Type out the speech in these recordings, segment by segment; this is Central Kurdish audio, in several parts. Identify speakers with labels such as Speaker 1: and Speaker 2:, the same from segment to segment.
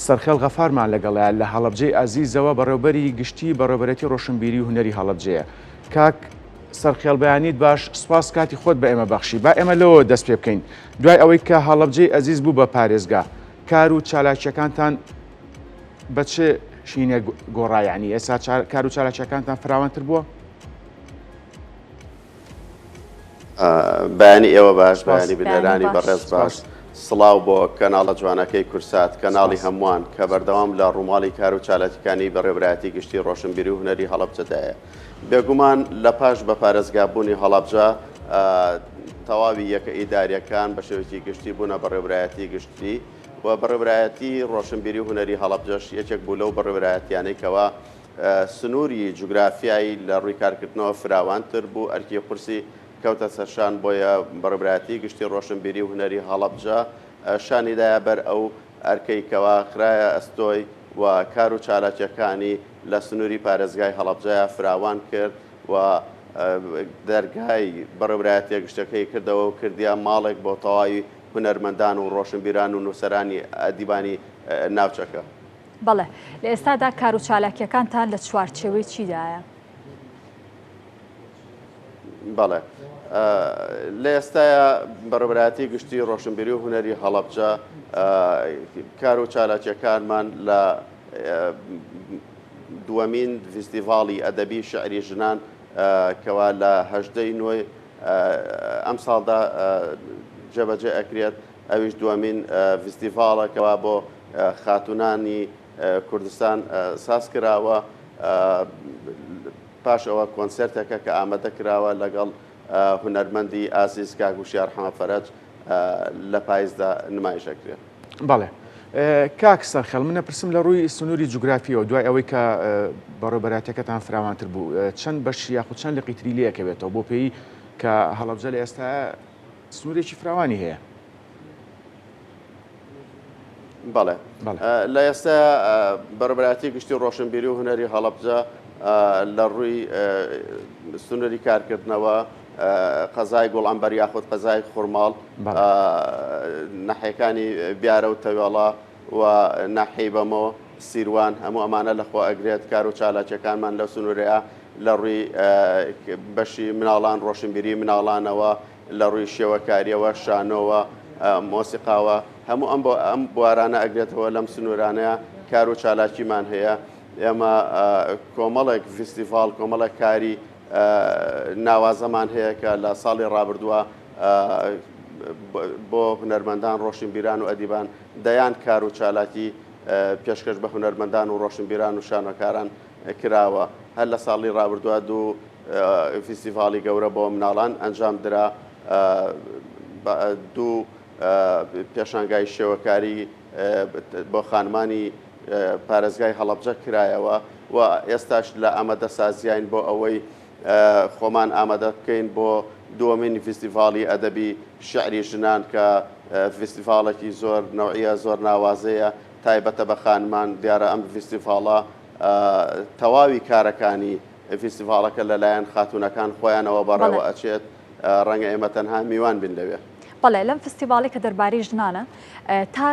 Speaker 1: سەرخێڵ غەفارمان لەگەڵە لە هەڵەبجەی ئازیزەوە، بەڕێوبەری گشتی بەڕێوبەرێتی ڕۆشنبیری و هونەری هەڵەبجەیە. کاک سەرخێڵ بەیانیت باش، سوپاس کاتی خۆت بە ئێمە بەخشی. با ئێمە لەوەوە دەست پێ بکەین. دوای ئەوەی کە هەڵەبجەی ئەزیز بوو بە پارێزگا، کار و چالاکییەکانتان بە چ شینێک گۆڕا؟ یانی ئێستا کار و چالاکییەکانتان فراوانتر بووە؟
Speaker 2: بەیانی ئێوە باش، بەیانی بینەرانی بەڕێز باش. سڵاو بۆ کەناڵە جوانەکەی کورسات، کەناڵی هەمووان کە بەردەوام لە ڕووماڵی کار و چالاکیەکانی بەڕێوەبەرایەتی گشتی ڕۆشنبیری و هونەری هەڵەبجەدایە. بێگومان لە پاش بە پارێزگابوونی هەڵەبجە تەواوی یەکە ئیداریەکان بە شێوەیەکی گشتی بوونە بەڕێوەبەرایەتی گشتی و بەڕێوەبەرایەتی ڕۆشنبیری و هونەری هەڵەبجەش یەکێک بوو لەو بەڕێوەبەرایەتیانەی کەوا سنووری جوگرافیای لە ڕووی کارکردنەوە فراوانتر بوو، ئەرکی قورسی کەوتە سەرشان، بۆیە بەڕێوەبەرایەتی گشتی ڕۆشنبیری و هونەری هەڵەبجە شانی دایە بەر ئەو ئەرکەی کەوا خرایە ئەستۆی و کار و چالاکییەکانی لە سنووری پارێزگای هەڵەبجەیا فراوان کرد و دەرگای بەڕێوەبەرایەتییە گشتیەکەی کردەوە و کردیە ماڵێک بۆ تەواوی هونەرمەندان و ڕۆشنبیران و نووسەرانی ئەدیبانی ناوچەکە.
Speaker 3: بەڵێ. لە ئێستادا کار و چالاکییەکانتان لە چوارچێوەی چیدایە؟
Speaker 2: بەڵێ. لە ئێستایا بەڕێوەبەرایەتی گشتی ڕۆشنبیری و هونەری هەڵەبجە کار و چالاکییەکانمان لە دووەمین ڤیستیڤاڵی ئەدەبی شیعری ژنان کەوا لە هەژدەی نۆی ئەمساڵدا جێبەجێ ئەکرێت، ئەویش دووەمین ڤیستیڤاڵە کەوا بۆ خاتوونانی کوردستان ساز کراوە. پاش ئەوە کۆنسێرتێکە کە ئامادە کراوە لەگەڵ هونەرمەندی ئازیز کاک وشیار حەمە فەرەج لە پایزدا نمایش ئەکرێت.
Speaker 1: بەڵێ کاک سەرخێڵ، من ئەپرسم لە ڕووی سنووری جوگرافیەوە دوای ئەوەی کە بەڕێوەبەرایەتیەکەتان فراوانتر بوو، چەند بەش یاخود چەند لقی تری لێ ئەکەوێتەوە بۆ پێی کە هەڵەبجە لە ئێستا سنوورێکی فراوانی هەیە؟
Speaker 2: بەڵێ لە ئێستا بەڕێوەبەرایەتی گشتی ڕۆشنبیری و هونەری هەڵەبجە لە ڕووی سنووری کارکردنەوە قەزای گوڵئەمبەر یاخود قەزای خورماڵ ناحیەکانی بیارە و تەوێڵە و ناحیەی بەمۆ سیروان هەموو ئەمانە لەخۆ ئەگرێت کار و چالاکیەکانمان لەو سنوورەیە لە ڕووی بەشی مناڵان ڕۆشنبیری مناڵانەوە لە ڕووی شێوەکارییەوە، شانۆوە، مۆسیقاوە، هەموو ئەم ئەم بوارانە ئەگرێتەوە، لەم سنوورانەیە کار و چالاکیمان هەیە. ئێمە کۆمەڵێک ڤیستیڤاڵ، کۆمەڵێک کاری ناوازەمان هەیە کە لە ساڵی ڕابردووە بۆ هونەرمەندان، ڕۆشنبیران و ئەدیبان دەیان کار و چالاکی پێشکەش بە هونەرمەندان و ڕۆشنبیران و شانۆکاران کراوە. هەر لە ساڵی ڕابردووە دوو فیستیڤاڵی گەورە بۆ مناڵان ئەنجام درا، دوو پێشانگای شێوەکاری بۆ خانمانی پارێزگای هەڵەبجە کرایەوە و ئێستاش لە ئامادەسازیین بۆ ئەوەی خۆمان ئامادە بکەین بۆ دووەمین فیستیڤاڵی ئەدەبی شیعری ژنان کە فیستیڤاڵێکی زۆر نەوعیە زۆر ناوازەیە تایبەتە بە خانمان دیارە ئەم فیستیڤاڵە تەواوی کارەکانی فیستیڤاڵەکە لەلایەن خاتوونەکان خۆیانەوە بەڕێوە ئەچێت، ڕەنگە ئێمە تەنها میوان بین لەوێ.
Speaker 3: بەڵێ، لەم فستیڤاڵەی کە دەربارەی ژنانە، تا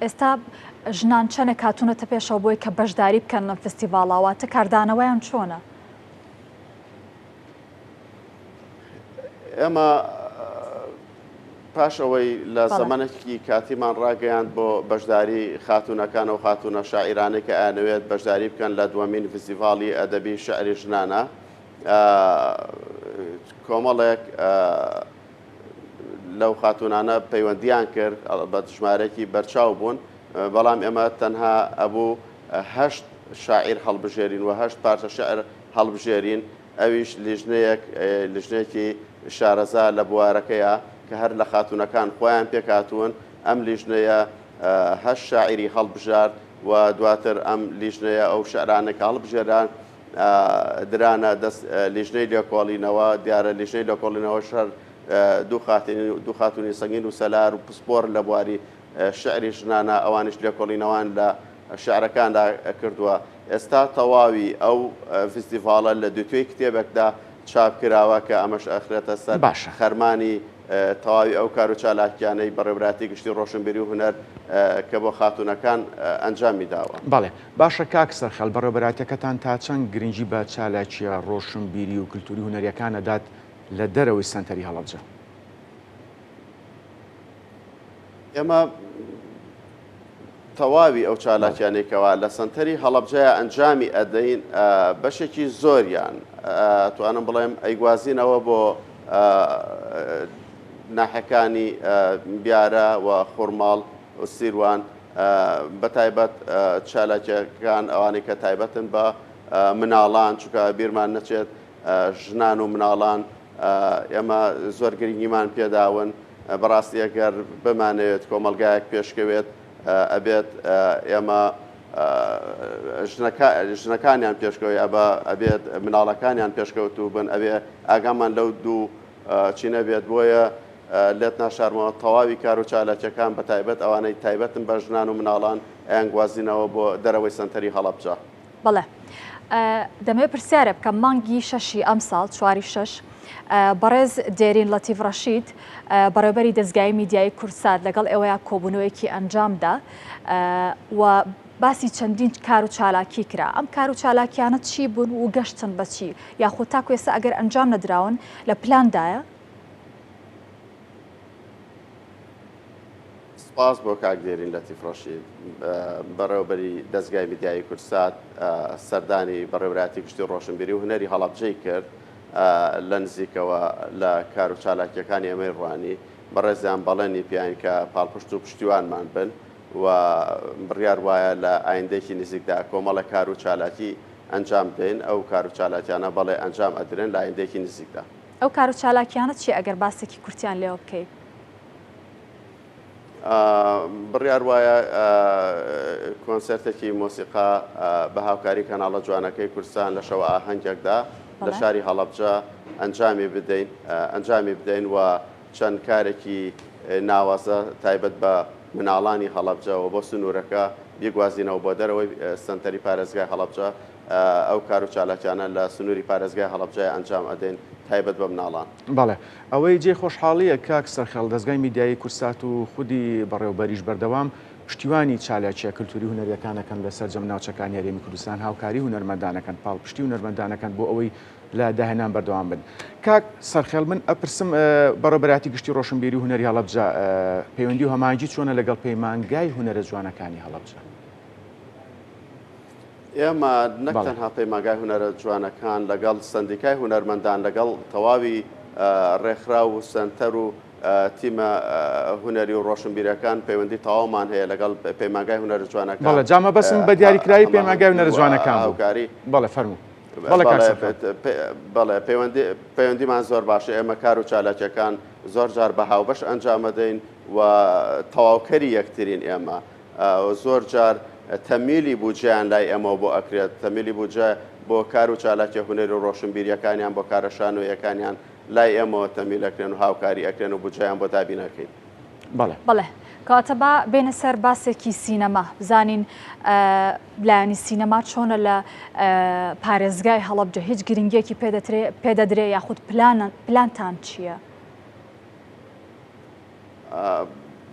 Speaker 3: ئێستا ژنان چەنێک هاتوونەتە پێشەوە بۆی کە بەشداری بکەن لەم فستیڤاڵە، واتە کاردانەوەیان چۆنە؟
Speaker 2: ئێمە پاش ئەوەی لە زەمەنێکی کاتیمان ڕاگەیاند بۆ بەشداری خاتوونەکان و خاتوونە شاعیرانەی کە ئەیانەوێت بەشداری بکەن لە دووەمین فیستیڤاڵی ئەدەبی شیعری ژنانە کۆمەڵێک لەو خاتوونانە پەیوەندیان کرد بە ژمارەیەکی بەرچاو بوون بەڵام ئێمە تەنها ئەبوو هەشت شاعیر هەڵبژێرین و هەشت پارچە شعر هەڵبژێرین ئەویش لیژنەیەک لیژنەیەکی شارەزا لە بوارەکەیە کە هەر لە خاتوونەکان خۆیان پێکهاتوون، ئەم لیژنەیە هەشت شاعیری هەڵبژارد و دواتر ئەم لیژنەیە ئەو شعرانەی کە هەڵبژێران درانە دەست لیژنەی لێکۆڵینەوە، دیارە لیژنەی لێکۆڵینەوەش هەر دوو خاتوونی سەنگین و سەلار و پسپۆر لە بواری شعری ژنانە، ئەوانیش لێکۆڵینەوەیان لە شعرەکاندا کردووە. ئێستا تەواوی ئەو فیستیڤاڵە لە دووتوێی کتێبێکدا چاپ کراوە کە ئەمەش ئەخرێتە سەر
Speaker 1: باشە.
Speaker 2: خەرمانی تەواوی ئەو کار و چالاکیانەی بەڕێوەبەرایەتی گشتی ڕۆشنبیری و هونەر کە بۆ خاتوونەکان ئەنجامی داوە.
Speaker 1: بەڵێ باشە کاک سەرخێڵ بەڕێوەبەرایەتیەکەتان تا چەند گرنگی بە چالاکیە ڕۆشنبیری و کلتوری هونەریەکان ئەدات لە دەرەوەی سەنتەری هەڵەبجە؟
Speaker 2: ئێمە تەواوی ئەو چالاکیانەی کەوا لە سەنتەری هەڵەبجەیا ئەنجامی ئەدەین بەشێکی زۆریان توانم بڵێم ئەیگوازینەوە بۆ ناحەکانی بیارە و خورماڵ و سیروان بە تایبەت چالاکیەکان ئەوانەی کە تایبەتن بە مناڵان چونکە بیرمان نەچێت ژنان و مناڵان ئێمە زۆر گرنگیمان پێداون بەڕاستی ئەگەر بمانەوێت کۆمەڵگایەک پێشکەوێت ئەبێت ئێمە ژنەکانیان پێشکەوەی ئەبە ئەبێت مناڵەکانیان پێشکەوتوو بن ئەبێ ئاگامان لەو دوو چینە بێت بۆیە لێت ناشارمەوە تەواوی کار و چالاکیەکان بە تایبەت ئەوانەی تایبەتن بە ژنان و مناڵان ئەیان گوازینەوە بۆ دەرەوەی سەنتەری هەڵەبجە.
Speaker 3: بەڵێ دەمەوێت پرسیارێ بکەم مانگی شەشی ئەمساڵ چواری شەش بەڕێز دێرین لەتیف ڕەشید بەڕێوبەری دەزگای میدیایی کوردسات لەگەڵ ئێوەیا کۆبوونەوەیەکی ئەنجامدا و باسی چەندین کار و چالاکی کرا ئەم کار و چالاکیانە چی بوون و گەشتن بەچی یاخود تاکو ئێستا ئەگەر ئەنجام نەدراون لە پلاندایە؟
Speaker 2: سپاس بۆ کاک دێرین لەتیف ڕەشید، بەڕێوەبەری دەزگای میدیایی کوردسات سەردانی بەڕێوەبەرایەتی گشتی ڕۆشنبیری و هونەری هەڵەبجەی کرد، لە نزیکەوە لە کار و چالاکییەکانی ئێمەی ڕوانی، بەڕێزیان بەڵێنی پێین کە پاڵپشت و پشتیوانمان بن و بڕیار وایە لە ئایندەیەکی نزیکدا کۆمەڵێک کار و چالاکی ئەنجام بدەین، ئەو کار و چالاکیانە بەڵێ ئەنجام ئەدرێن لە ئایندەیەکی نزیکدا.
Speaker 3: ئەو کار و چالاکیانە چیە ئەگەر باسێکی کورتیان لێوە بکەی؟
Speaker 2: بڕیار وایە کۆنسێرتێکی مۆسیقا بە هاوکاری کەناڵە جوانەکەی کوردستان لە شەوە ئاهەنگێکدا لە شاری هەڵەبجە ئەنجامی بدەین ئەنجامی بدەین و چەند کارێکی ناوازە تایبەت بە مناڵانی هەڵەبجە و بۆ سنوورەکە بیگوازینەوە بۆ دەرەوەی سەنتەری پارێزگای هەڵەبجە ئەو کار و چالاکیانە لە سنووری پارێزگای هەڵەبجە ئەنجام ئەدەین تایبەت بە مناڵان.
Speaker 1: بەڵێ ئەوەی جێی خۆشحاڵییە کاک سەرخێڵ دەزگای میدیایی کوردسات و خودی بەڕێوبەریش بەردەوام پشتیوانی چالاکیە کلتوری هونەریەکان ئەکەن لە سەرجەم ناوچەکانی هەرێمی کوردستان هاوکاری هونەرمەندان ئەکەن پاڵپشتی هونەرمەندان ئەکەن بۆ ئەوەی لە داهێنان بەردەوام بن کاک سەرخێڵ من ئەپرسم بەڕێوبەرایەتی گشتی ڕۆشنبیری و هونەری هەڵەبجە پەیوەندی و هەماهەنگی چۆنە لەگەڵ پەیمانگای هونەرە جوانەکانی هەڵەبجە؟
Speaker 2: ئێمە نەک تەنها پەیمانگای هونەرە جوانەکان لەگەڵ سەندیکای هونەرمەندان لەگەڵ تەواوی ڕێکخراو و سەنتەر و تیمە هونەری و ڕۆشنبیرەکان پەیوەندی تەواومان هەیە لەگەڵ پەیمانگای هونەرە جوانەکان.
Speaker 1: بەڵێ جا مەبەستم بە دیاریکراوی پەیمانگای هونەرە جوانەکان بوو. بەڵێ فەرموو. بەڵێ کاک سەرفراز.
Speaker 2: بەڵێ پەیوەندیمان زۆر باشە ئێمە کار و چالاکیەکان زۆر جار بە هاوبەش ئەنجامەدەین و تەواوکەری یەکترین ئێمە. زۆر جار تەمیلی بودجەیان لای ئێمەوە بۆ ئەکرێت، تەمیلی بودجە بۆ کار و چالاکیە هونەری و ڕۆشنبیریەکانیان، بۆ کارە شانۆییەکانیان لای ئێمەوە تەمیل ئەکرێن و هاوکاری ئەکرێن و بودجەیان بۆ دابین ئەکەین.
Speaker 1: بەڵێ.
Speaker 3: بەڵێ کەواتە با بێینە سەر باسێکی سینەما بزانین لایەنی سینەما چۆنە لە پارێزگای هەڵەبجە هیچ گرنگیەکی پێدەدرێ یاخود پلانتان چییە؟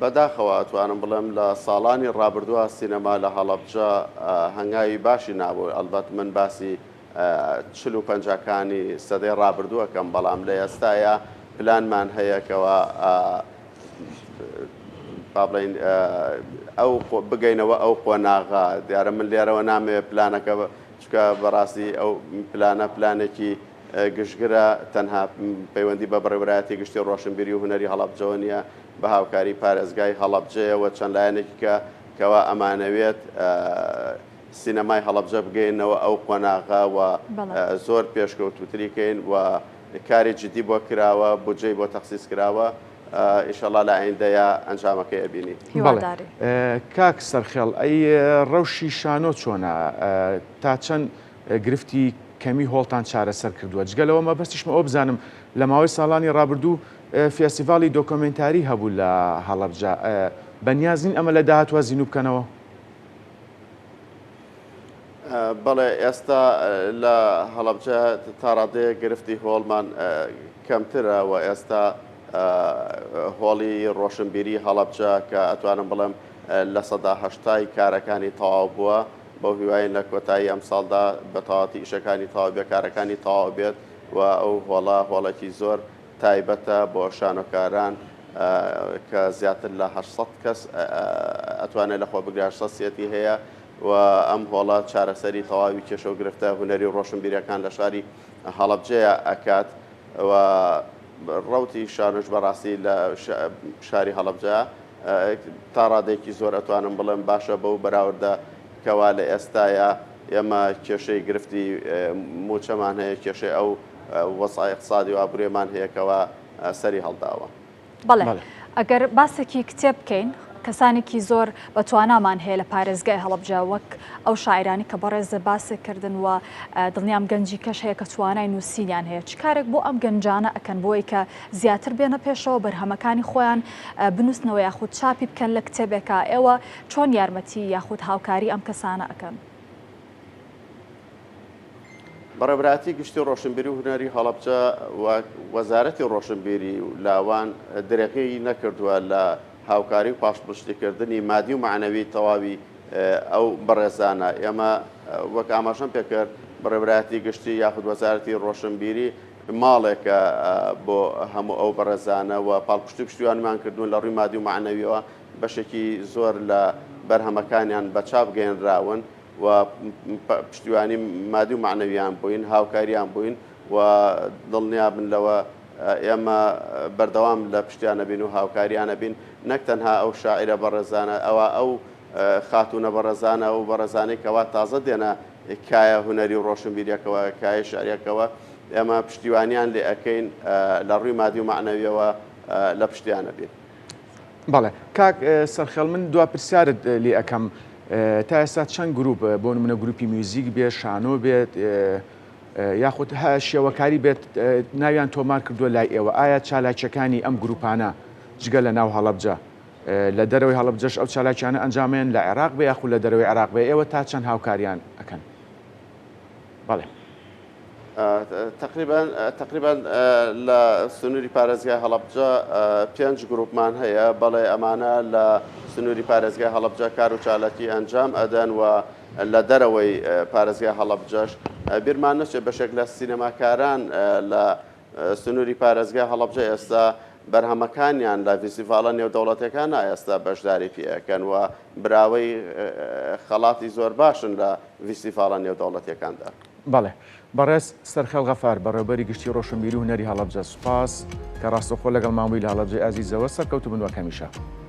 Speaker 2: بەداخەوە ئەتوانم بڵێم لە ساڵانی ڕابردووە سینەما لە هەڵەبجە هەنگاوی باشی نابوو، ئەڵبەت من باسی چل و پەنجاکانی سەدەی ڕابردوو ئەکەم، بەڵام لە ئێستایا پلانمان هەیە کەوا با بڵێین ئەو بگەینەوە ئەو قۆناغە، دیارە من لێرەوە نامەوێت پلانەکە چونکە بەڕاستی ئەو پلانە پلانێکی گشتگرە، تەنها پەیوەندی بە بەڕێوەبەرایەتی گشتی ڕۆشنبیری و هونەری هەڵەبجەوە نییە، بە هاوکاری پارێزگای هەڵەبجەیە و چەند لایەنێکی کە کەوا ئەمانەوێت سینەمای هەڵەبجە بگەینەوە ئەو قۆناغە و زۆر پێشکەوتووتری کەین و کاری جدی بۆ کراوە، بودجەی بۆ تەخسیس کراوە، ئیشەڵا لە ئایندەیا ئەنجامەکەی ئەبینین.
Speaker 1: بەڵێ کاک سەرخێڵ ئەی ڕەوشی شانۆ چۆنە؟ تا چەند گرفتی کەمی هۆڵتان چارەسەر کردووە؟ جگە لەوە مەبەستیشمە ئەوە بزانم لە ماوەی ساڵانی ڕابردوو فێستیڤاڵی دۆکۆمێنتاری هەبوو لە هەڵەبجە، بەنیاز نین ئەمە لە داهاتووە زیندوو بکەنەوە؟
Speaker 2: بەڵێ ئێستا لە هەڵەبجە تا ڕادەیەک گرفتی هۆڵمان کەمترە و ئێستا. هۆڵی ڕۆشنبیری هەڵەبجە کە ئەتوانم بڵێم 80% کارەکانی تەواو بووە، بەو هیوایەین لە کۆتایی ئەمساڵدا بە تەواوەتی ئیشەکانی تەواو بێت، کارەکانی تەواو بێت و ئەو هۆڵە هۆڵێکی زۆر تایبەتە بۆ شانۆکاران کە زیاتر لە 800 کەس ئەتوانێت لەخۆ بگرێت، 800 seat ی هەیە و ئەم هۆڵە چارەسەری تەواوی کێشە و گرفتە هونەری و ڕۆشنبیریەکان لە شاری هەڵەبجەیە ئەکات و ڕەوتی شانۆش بەڕاستی لە شاری هەڵەبجە تا ڕادەیەکی زۆر ئەتوانم بڵێم باشە بەو بەراوردە کەوا لە ئێستایا ئێمە کێشەی گرفتی مووچەمان هەیە، کێشەی ئەو وەزعە ئیقتسادی و ئابووریەمان هەیە کەوا سەری هەڵداوە.
Speaker 3: بەڵێ ئەگەر باسێکی کتێب بکەین کەسانێکی زۆر بە توانامان هەیە لە پارێزگای هەڵەبجە وەک ئەو شاعیرانی کە بەڕێزە باسێک کردن و دڵنیام گەنجی کەش هەیە کە توانای نووسینیان هەیە چ کارێک بۆ ئەم گەنجانە ئەکەن بۆی کە زیاتر بێنە پێشەوە بەرهەمەکانی خۆیان بنووسنەوە یاخود چاپی بکەن لە کتێبێکا ئێوە چۆن یارمەتی یاخود هاوکاری ئەم کەسانە ئەکەن؟
Speaker 2: بەڕێوەبەرایەتی گشتی ڕۆشنبیری و هونەری هەڵەبجە و وەزارەتی ڕۆشنبیری و لاوان درێغی نەکردووە لە هاوکاری و پاڵپشتیکردنی مادی و مەعنەوی تەواوی ئەو بەڕێزانە. ئێمە وەک ئاماژەم پێکرد بەڕێوەبەرایەتی گشتی یاخود وەزارەتی ڕۆشنبیری ماڵێکە بۆ هەموو ئەو بەڕێزانە و پاڵپشتی و پشتیوانیمان کردوون لە ڕووی مادی و مەعنەویەوە بەشێکی زۆر لە بەرهەمەکانیان بە چاپ گەیەنراون و پشتیوانی مادی و مەعنەویان بووین، هاوکاریان بووین و دڵنیابن لەوە ئێمە بەردەوام لە پشتیان ئەبین و هاوکاریان ئەبین، نەک تەنها ئەو شاعیرە بەڕێزانە، ئەوا ئەو خاتوونە بەڕێزانە، ئەو بەڕێزانەی کەوا تازە دێنە کایە هونەری و ڕۆشنبیریەکەوە، کایەی شیعریەکەوە، ئێمە پشتیوانیان لێ ئەکەین لە ڕووی مادی و مەعنەویەوە لە پشتیان ئەبین.
Speaker 1: بەڵێ کاک سەرخێڵ من دوا پرسیارت لێ ئەکەم تا ئێستا چەند گروپ بۆ نمونە گروپی میوزیک بێت شانۆ بێت یاخود شێوەکاری بێت ناویان تۆمار کردووە لای ئێوە ئایا چالاکیەکانی ئەم گروپانە جگە لە ناو هەڵەبجە لە دەرەوەی هەڵەبجەش ئەو چالاکیانە ئەنجامێن لە عێراق بێ یاخود لە دەرەوەی عێراق بێ ئێوە تا چەند هاوکاریان ئەکەن بەڵێ.
Speaker 2: تەقریبەن تەقریبەن لە سنووری پارێزگای هەڵەبجە پێنج گروپمان هەیە، بەڵێ ئەمانە لە سنووری پارێزگای هەڵەبجە کار و چالاکی ئەنجام ئەدەن و لە دەرەوەی پارێزگای هەڵەبجەش بیرمان نەچێت بەشێک لە سینەماکاران لە سنووری پارێزگای هەڵەبجە ئێستا بەرهەمەکانیان لە ڤیستیڤاڵە نێودەوڵەتیەکانا ئێستا بەشداری پێ ئەکەن و براوەی خەڵاتی زۆر باشن لە ڤیستیڤاڵە نێودەوڵەتیەکاندا.
Speaker 1: بەڵێ. بەڕێز سەرخێڵ غەفار، بەڕێوەبەری گشتی ڕۆشنبیری و هونەری هەڵەبجە، سوپاس کە ڕاستەوخۆ لەگەڵمان بووی لە هەڵەبجەی ئازیزەوە، سەرکەوتوو بن وەک هەمیشە.